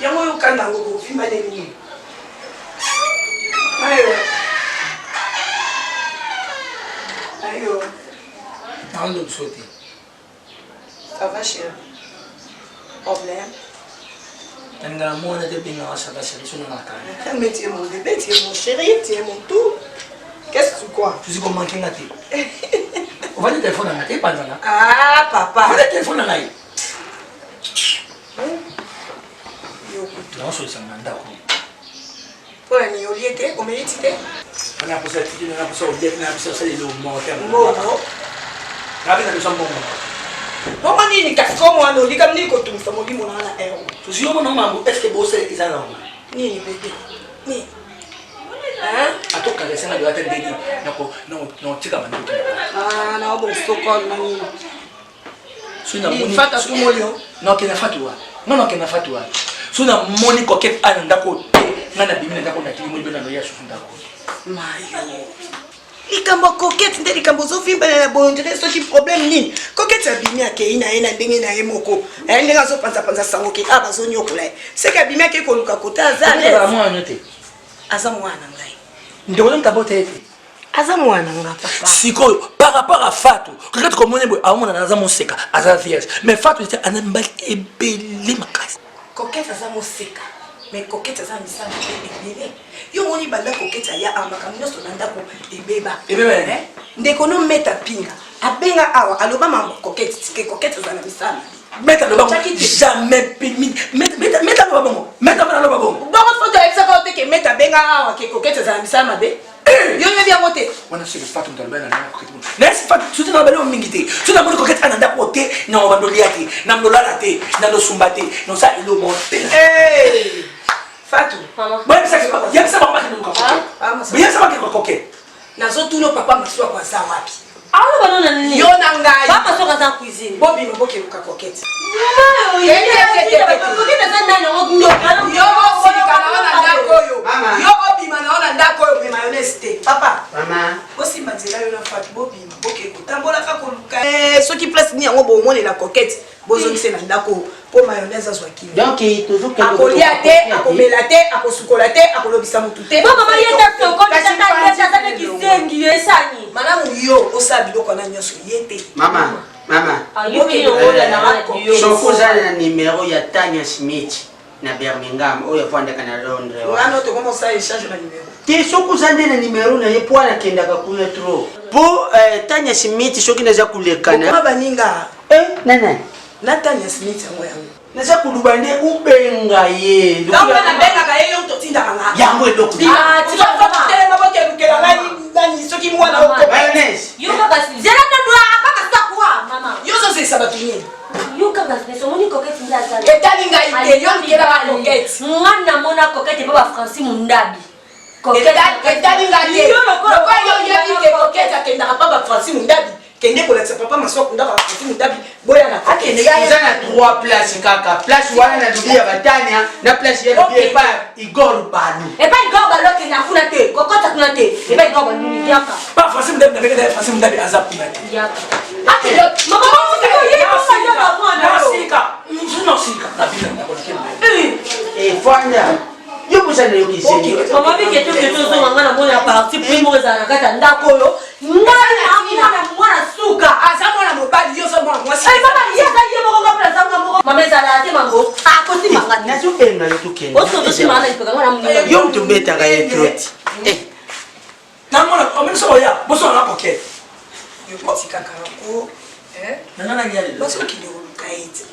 Yango oyo kanda yango bovimba ndenge nini? Ayo ayo. Naondo biso te. Ça va chérie? Problème? Nalingaka mwana te bengaka ça va chérie soki nanga kanda. Mais tu es mon bébé, tu es mon chéri, tu es mon tout. Qu'est-ce que tu crois? Tuzi ko manquer nga te. Ovandi telefone na nga te epanzana. Ah papa. Ovandi telefone na ngai. Naosolisa na ndako. Mpo na nini olie te? Omeli ti te? Wana posa titi na posa olia te na posa osala eloko moko te. Mbongo. Nabe na besoin mbongo. Bongo nini kasi ko mwana olika nini kotungisa molimo na nga na heure. Tozi yo mona mambo est-ce que bosala eza normal? Nini bebe? Nini? Hein? Ato caresse nga ata ndenge nako nakotika bandoki. Ah, na bosoko na nini? Soki namoni Fata tumoli yo. Nakende fatu wapi? Nga nakende fatu wapi? Soki namoni coquette a na ndako te, nga nabimi na ndako nakili moni bena noya susu ndako. Mayo. Likambo ya coquette nde likambo ozovimbana na boye ondire soki problème nini? Coquette abimi akei na ye na ndenge na ye moko. Eh, ndenge azopanzapanza sango ke ah bazonyokola ye. Seke abimi akei koluka kote aza à l'aise. Mwana te. Aza mwana na ngai. Ndeko na mtabota ye te. Aza mwana nga papa. Sikoyo par rapport à Fatou, kaka komoni boye aomona aza moseka, aza vierge. Mais Fatou ete ana mibali ebele makasi. Coquette aza moseka. Mais Coquette aza misala mpe ebele. Yo omoni banda Coquette aya awa makambo nyonso na ndako ebeba. Ebeba eh? Ndeko no meta pinga abenga awa aloba mambo Coquette tike Coquette aza na misala mabe. Meta aloba jamais meta aloba bongo. Meta aloba bongo. Bongo foto ayebisaka yo te ke meta abenga awa ke Coquette aza na misala mabe. Yo oyebi yango te. Wana soki Fatou moto alobaki na ngai na Coquette bongo. Nayesi Fatou soki nalobeli yo mingi te. Soki namoni Coquette ana ndako te, na bando lia te, na lolala te, na losumba te, na osala eloko moko te. Fatou. Boyebisa yebisa bango bakende luka Coquette. Boyebisa bakende luka Coquette. Nazotuna papa Masuaku aza wapi? Aloba no na nini? Yo na ngai. Papa Masuaku aza cuisine. Bobima bokeluka Coquette. Yo osilika na yo na ndako oyo. Yo obima na yo na ndako oyo me mayonnaise te. Papa. Bosimba nzela yo na Fatou bobima boke kotambolaka koluka. Eh, soki place nini yango bomonela Coquette bozongise na ndako mpo mayonnaise azwa kimia. Donc tozokende akolia te, akomela te, akosukola te, akolobisa motu te. Bo mama ye ta sokoli tata ye tata ne kizengi yo esani. Malamu yo osala biloko wana nyonso ye te. Mama, mama. Soki oza na numero ya Tanya Smith na Birmingham oyo avandaka na Londres. Wana tokoma osala échange ba numero. Te soki oza nde na numero na ye mpo anakendaka kuna trop. Mpo Tanya Smith soki naza kolekana. Okoma baninga. Eh, nana. Na Tanya Smith yango yango. Naza koluba nde ubenga ye. Ntango nabengaka ye yo totindaka nga. Yango eloko. Ah, tika telema bokelukela ngai nani soki mwana Mayonnaise. Yo kaka zela nanu papa sakwa mama. Yo ozozekisa bato nini? Yo kaka omoni Coquette nde aza. Etali ngai te, yo lukelaka Coquette. Nga namona Coquette epa ba Francis Mundabi. Etali ngai te. Lokola yo oyebi ke Coquette akendaka pa ba Francis Mundabi, kende kolakisa papa Masuaku ndako ya Francis Mundabi, boya na Coquette. Eza na 3 place kaka. Place wana na lobi ya Batania, na place ya lobi epa Igor Balu. Epa Igor Balu akenda kuna te, kokota kuna te. Epa Igor Balu ni yaka. Pa Francis Mundabi na bengaka Francis Mundabi aza kuna te. Yaka. Akende mama Nasika, nasika, nabina na kolekela. Eh, fanda. Yo boza na yo kizengi. Mama bike to ke tozonga nga na mona ya parti pris moko ezala na kati ya ndako oyo. Ngai na mwana suka. Aza mwana mobali, yo oza mwana mwasi. Eh, mama ye aza ye moko nga mpe naza nga moko. Mama ezalaka te mango. Akosimba nga te. Nazobenga yo tokende. Osi ozosimba nga na lipeka nga na moninga. Yo moto obetaka ye troti. Eh. Namona omoni soko ya boso na Coquette. Yo kotikaka yango. Eh? Nanga na lia lelo. Bazokende koluka ye te.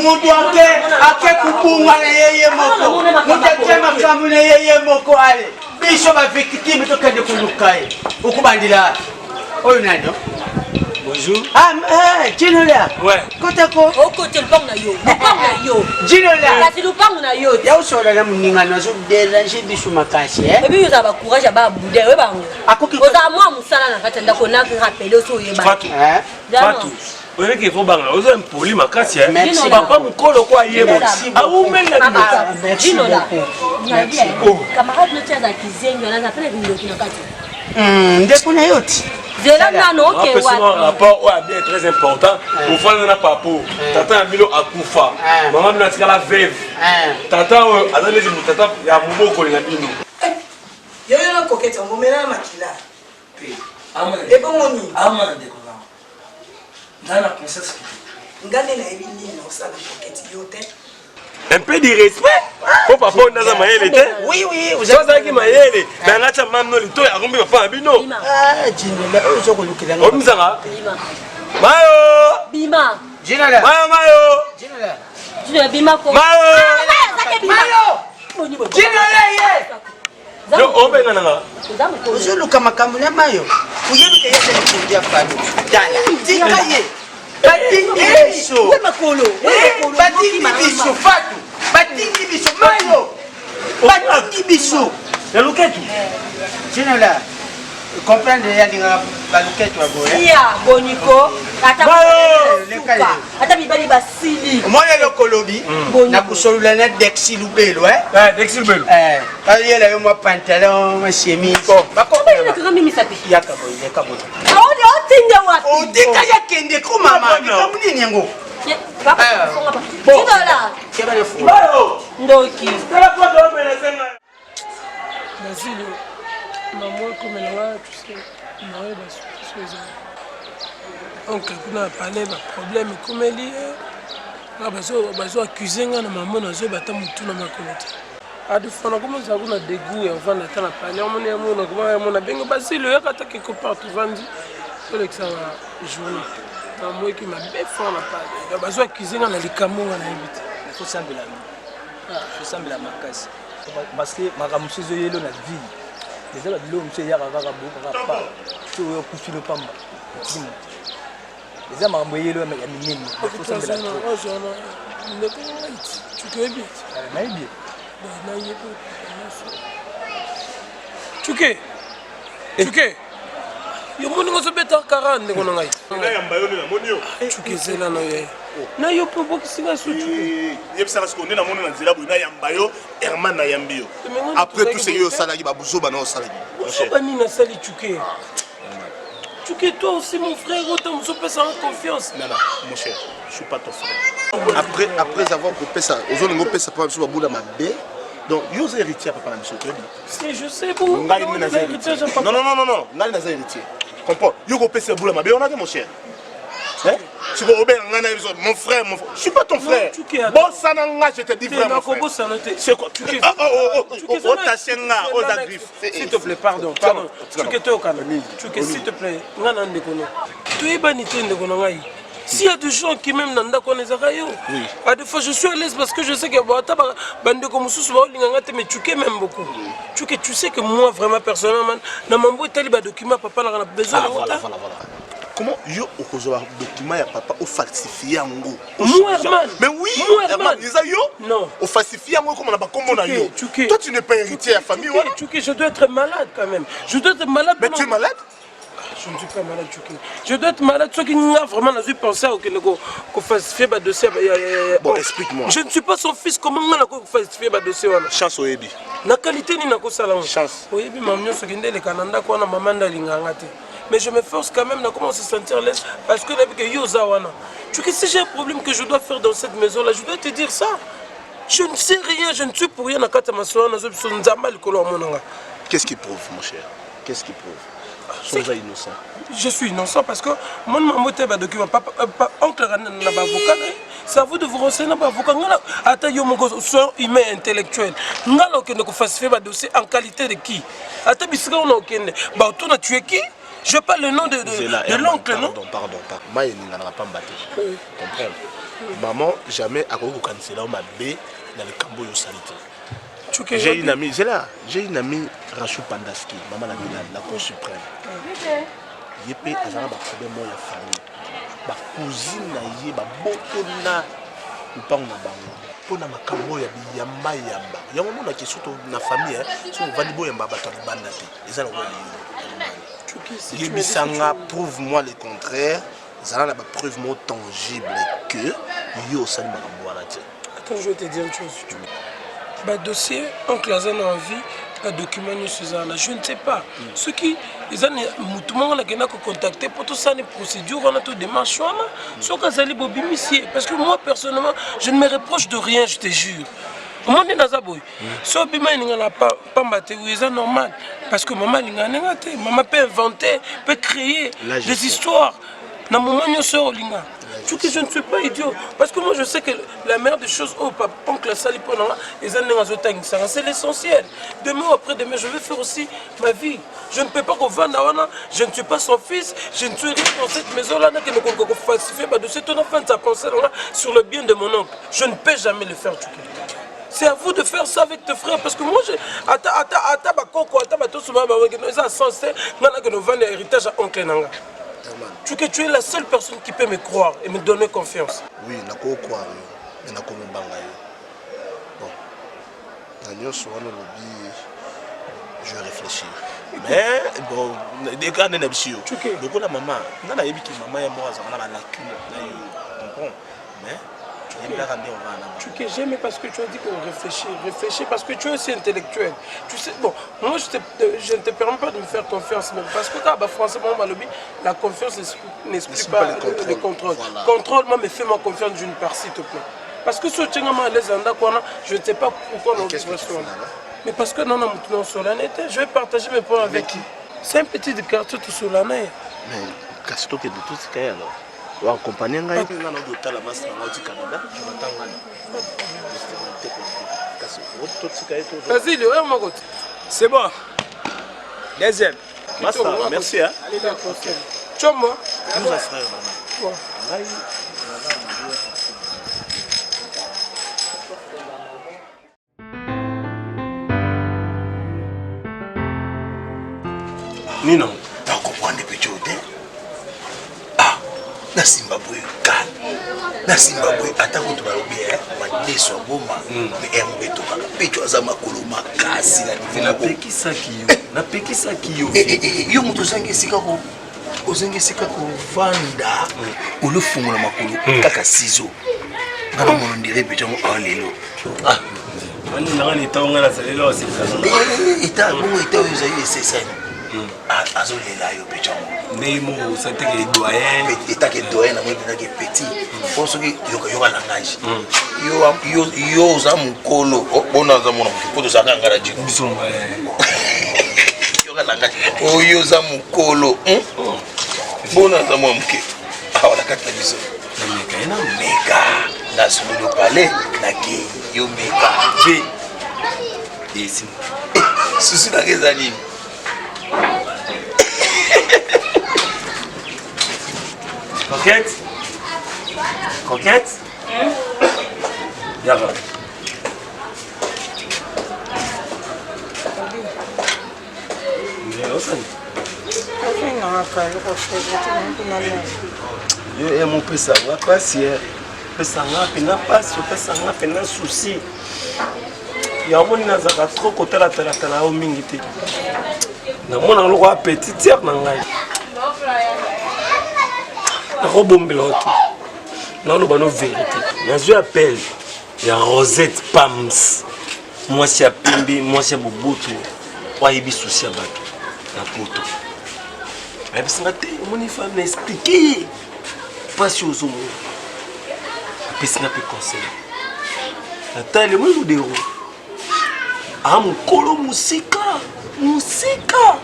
Mutu ake ake kubunga na ye ye moko. Mutu atie makambo na ye ye moko ale. Biso ba victime tokende koluka ye. Okobandela oyo nani? Bonjour. Ah, eh, Gino là. Ouais. Kota ko. Okote lupangu na yo. Lupangu na yo. Gino là. Kasi lupangu na yo. Ya osola na muninga na zo déranger biso makasi eh. Ebi yo ba courage ya ba boudin oyeba yango. Akoki ozala mwa mosala na kati ya ndako na rappele oso oyeba. Fatou. Fatou. Oyebiki efo banga oza impoli makasi eh. Merci. Papa mokolo ko ayeba awumeli na bino. Gino là. Camarade no tiaza kizengi wana aza pene kindoki na kati. Ndeko na yo ti. Zela nano oke Apesi wapi? rapport oyo ya bien très important. Ofanda na papo. Tata na bino akufa. Mama bino atikala veuve. Tata oyo aza neti tata ya mobokoli na bino. Yo yo na coquette yango omela na makila. Ebongo nini? Amana ndeko na nga na conscience Nga nde nayebi nini na osala coquette yo te. Un peu de respect po papa oyo naza mayele te. Oui oui, so azalaki mayele me anga tia mama no litoyi akombi papa na bino. Ah, Gino là, oyo ozo kolukela nga. Obimisaka? Mayo! Bima. Gino là. Mayo mayo! Gino là. Gino bima ko. Mayo! Mayo! Gino là ye. Yo obenga na nga. Ozoluka makambo na mayo. Oyebi ke ye mokonzi ya fami. Tala, tika ye. Batindi biso. Batindi biso Fatu. Batindi biso mayo. Batindi biso. Na luketu. Gino là. Comprendre ya lingaka baluketu ya boye. Sia boniko ata suka ata mibali basili. Omoni eloko olobi nakosolola na Dexy Lubelo eh? Dexy Lubelo. Ayela yo mwa pantalon mwa chemise. Kaka mimisapi. Yaka boye leka boye. Aoni otinde wapi? Otika ya kende ko mama likambo nini yango? Tinola. Ndoki. Basile, maman ekomela nga tu sais, naoyeba so eza oncle kuna na palais ba problème ekomeli ye nga bazo accuse nga na mama nazoyeba ata motu na makolo te adefa nakoma ozala kuna degout ya ovanda ata na palais omoni ya mona koma ya mona benge basile oyaka ata quelque part tovandi tolekisa ba journée namoyeki mabe fort na palais bazo accuse nga na likambo nga nayebi te Fosambela fosambela makasi parce que makambo mosusu ezoyelo na ville eza babiloko mosusu eyaka kaka bo kaka pa so oyo okufi no pamba otiki moto eza makambo eyelo ya minene fosambela ndeko ngai tukeyebi nayebi nayebi tuke tuke yo moninga ozobeta kara ndeko na ngai nayamba yo nde namoni yo tuke ezela na yo na yo mpe obokisi ngai so tuke yebisaka sikoyo nde namoni na nzela boye nayamba yo herman nayambi yo après tout ce yo osalaki babuzoba na osalaki buzoba nini nasali tuke tuke toi aussi mon frère ota mosu opesanga confiance non non mon cher je suis pas ton frère après après avoir kopesa ozolinga opesa mpa biso babula mabe donc yo oza héritier ya papa na biso toyebi Si je sais bon. Ngai nde naza héritier. Non non non non, ngai naza héritier. Comprends? Yo kopesa bula mabe wana te mon cher. Hein? sikoyo obenga ngai na biso mon frère mon frère je suis pas ton frère bosana nga je te dis vrai mon frère c'est quoi otache nga oza griffe s'il te plaît pardon pardon tuke toyokana tuke s'il te plaît nga na ndeko no toyebani te ndeko na ngai S'il y a des gens qui m'aiment na ndako wana ezaka yo. À des fois je suis à l'aise parce que je sais que bon ata bandeko mosusu baolinga nga te mais Tchuke m'aime beaucoup. Tchuke tu sais que moi vraiment personnellement na mambo etali ba document papa naka na besoin ah, nango voilà, ta. voilà, voilà. Comment yo okozwa ba document ya papa ofalsifie yango Moi Herman. Mais oui, Moi Herman. eza yo Non. Ofalsifie yango ekoma na bakombo na yo. Tchuke. Toi tu n'es pas héritier ya famille wana. Tchuke, je dois être malade quand même. Je dois être malade. Mais tu es malade? Je ne suis pas malade, Tchouké. Je dois être malade. Ce qui n'a vraiment dans une pensée qu'on falsifie ma dossier. Bon, explique-moi. Je ne suis pas son fils. Comment on a falsifié ma dossier Chance oyebi. Na qualité ni na ko sala. Chance. Oyebi ma nyonso kende le kananda ko na maman ndalinga ngate. Mais je me force quand même à comment se sentir l'aise parce que depuis que yo wana. Tchouké, si j'ai un problème que je dois faire dans cette maison là, je dois te dire ça. Je ne sais rien, je ne suis pour rien na kati ya masolo nazo biso nzamba likolo ya monanga. Qu'est-ce qui prouve mon cher? Qu'est-ce qui prouve? Soza innocent. Je suis innocent parce que mon maman te ba document papa pa, oncle na ba avocat c'est à vous de vous renseigner na ba avocat ngala ata yo moko soit humain intellectuel ngala okende ko falsifier ba dossier en qualité de qui ata bisika ona okende ba otuna tu es qui je parle le nom de, de, Zela, de l'oncle non pardon pardon pardon mai eninganaka pamba te comprendre. Maman jamais akoki kokanisela yo mabe na likambo oyo osali te. J'ai une amie, j'ai là, j'ai une amie Rachou Pandaski, maman la Milan, la Cour suprême. Ye pe azala ba problème moko ya famille. Ba cousine na ye ba botona lupango na bango mpo na makambo oyo ya biyamba yamba. Yango omonaki surtout na famille, soki ovandi boyamba bato ya libanda te. Eza lokola yo. Yebisa nga, prouve moi le contraire. Zala na ba preuve moko tangible que yo osali makambo wana te. Attends, je vais te dire une chose. Ba dossier, oncle aza na envie, ba document nyonso eza wana. Je ne sais pas. Soki eza na mutu moko nakenda ko contacter po tosala ni procédure wana to démarche wana. Soki azali bobimisi ye. Parce que moi personnellement, je ne me reproche de rien, je te jure. Omoni naza boye. So obima eninga na pamba te, oui eza normal. Parce que maman alinga ndenge te. Maman peut inventer, peut créer Là, je des sais. histoires. Na moment nyonso oyo olinga. Soki je ne suis pas idiot. Parce que moi je sais que la meilleure des choses oyo papa oncle asali mpo na nga eza ndenge azotangisanga. C'est l'essentiel. Demain ou après demain, je vais faire aussi ma vie. Je ne peux pas kovanda wana, je ne suis pas son fils, je ne suis rien dans cette maison là, nakende koluka kofalsifie ba dossier to nafandisa pensée na nga sur le bien de mon oncle. Je ne peux jamais le faire, Tchouki. C'est à vous de faire ça avec tes frères parce que moi je ata ata ata bakoko ata batoso ba ba eza sens te nga nakende ovanda héritage ya oncle na nga. Tchouki, tu es la seule personne qui peut me croire et me donner confiance. Oui, nako croire yo, mais nako mobanga yo. Bon. Na nyonso wana olobi je vais réfléchir. Mais bon, eka nde na biso yo. Lokola mama, nga nayebi ke mama ya moko azalaka na ba lacune na yo, comprends? Mais yebelaka nde ovanda na Tchouki, j'aime parce que tu as dit qu'on réfléchit. Réfléchis parce que tu es aussi intellectuel. Tu sais, bon, moi je, te, je ne te permets pas de me faire confiance, mais parce que quand bah, français, bon, bah, lobby, la confiance n'exclut pas le contrôle. le contrôle. Voilà. Contrôle, moi, mais fais-moi confiance d'une part, s'il te plaît. Parce que ce tien à l'aise je ne sais pas pourquoi on qu'est-ce que tu fais là-bas? Mais parce que non, non, non, solennité, je vais partager mes points avec qui? C'est un petit quartier tout solennel. Mais kasi tokende totika ye alors oakompagne ngai nga na otala masi na ngai oti Canada Jonathan ngana kasi totika ye Vas-y, Léo, moko te. C'est bon. Deuxième. Master, merci hein. Chombo. Nous a frère maman. Ngai Nino. Na comprendre pe te. Ah, na Zimbabwe calme. Na Zimbabwe ata kutu balobi eh, madeso ya goma mais air moko etokaka pecho aza makolo makasi na niveau moko. Napekisaki yo, napekisaki yo. Yo moto ozangi esika ko ozangi esika kovanda olofungola makolo kaka ciseau nga na mono ndire pecho yango awa lelo. Nanga na etat nga nazali awa sekana. Eta bongo eta oyo ezali esesani azolela yo pecho yango. Ndenge moko osanteke doyen. Etake doyen na moi mpenzake petit po soki yoka langage yo oza mokolo bona aza mona moke po tozalaka nga na jiko yoka langage oyo oza mokolo bona aza mwa moke awa na kati na biso meka na sololo pale nakei yo meka susu nanga eza nini? Coquette Coquette Yaka. Osani? Yo ye mopesa nga pasi ye opesa nga mpena pasi opesa nga mpena souci yango moni nazalaka trop kotalatalatala yo mingi te namonaka lokola petit tiere na ngai nakobombela yo te naloba no verité nazwi appel ya Rosette Pams mwasi ya pembe mwasi ya boboto oyo ayebi susi ya bato na poto ayebisi nga te omoni femme na explike ye mpasi ozomona apesi nga mpe conseil natali omoni modero a mokolo mosika mosika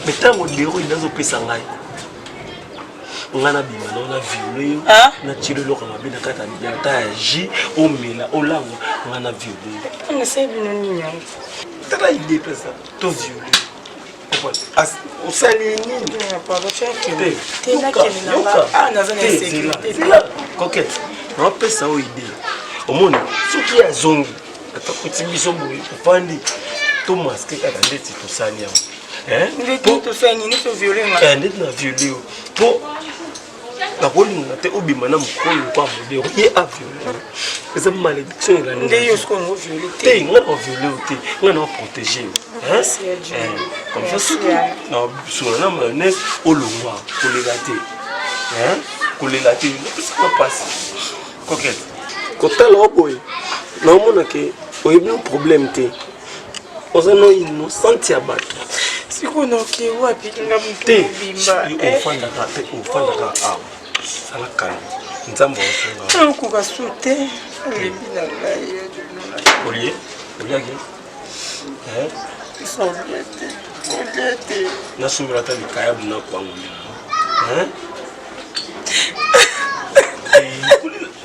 me ntango dero inde azopesa ngai ngai nabima nao na viole yo natyeli eloko mabe na kati ya ata ya jus omela olangwa ngai na viole yo tala ide mpeza to viole yo. Comprendre osali nini? Coquette, naopesa oyo idée. Omoni soki azongi atakuti biso boye ofandi to maske kaka ndeti tosali yango. Ndeti na viole yo po nakolinga te obima na mokolo lokola modero ye aviole eza malédiction elandete nga na viole yo te nga na protege yo comme ça soki nasola na mayonnaise olongwa kolela te kolela te napesaka mpasi coquette kotala o boye naomona ke oyebi no problème te oza no innocente ya bato sikoyo naoke wapi nga motu te mobimba eh. ofandaka te ofandaka awa sala kalme nzambe aosunga nakoka su te alembi na ngai olie oliaki olia te olia te nasombela ata likayabu na kwango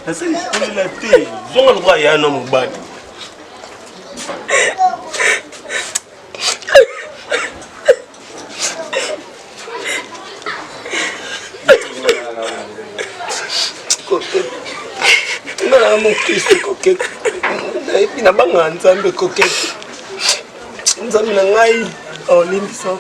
nasali kolela te zonga lokola ya na mobali nga na mokristo kokete nayebi nabangaka nzambe kokete nzambe na ngai olimbisa.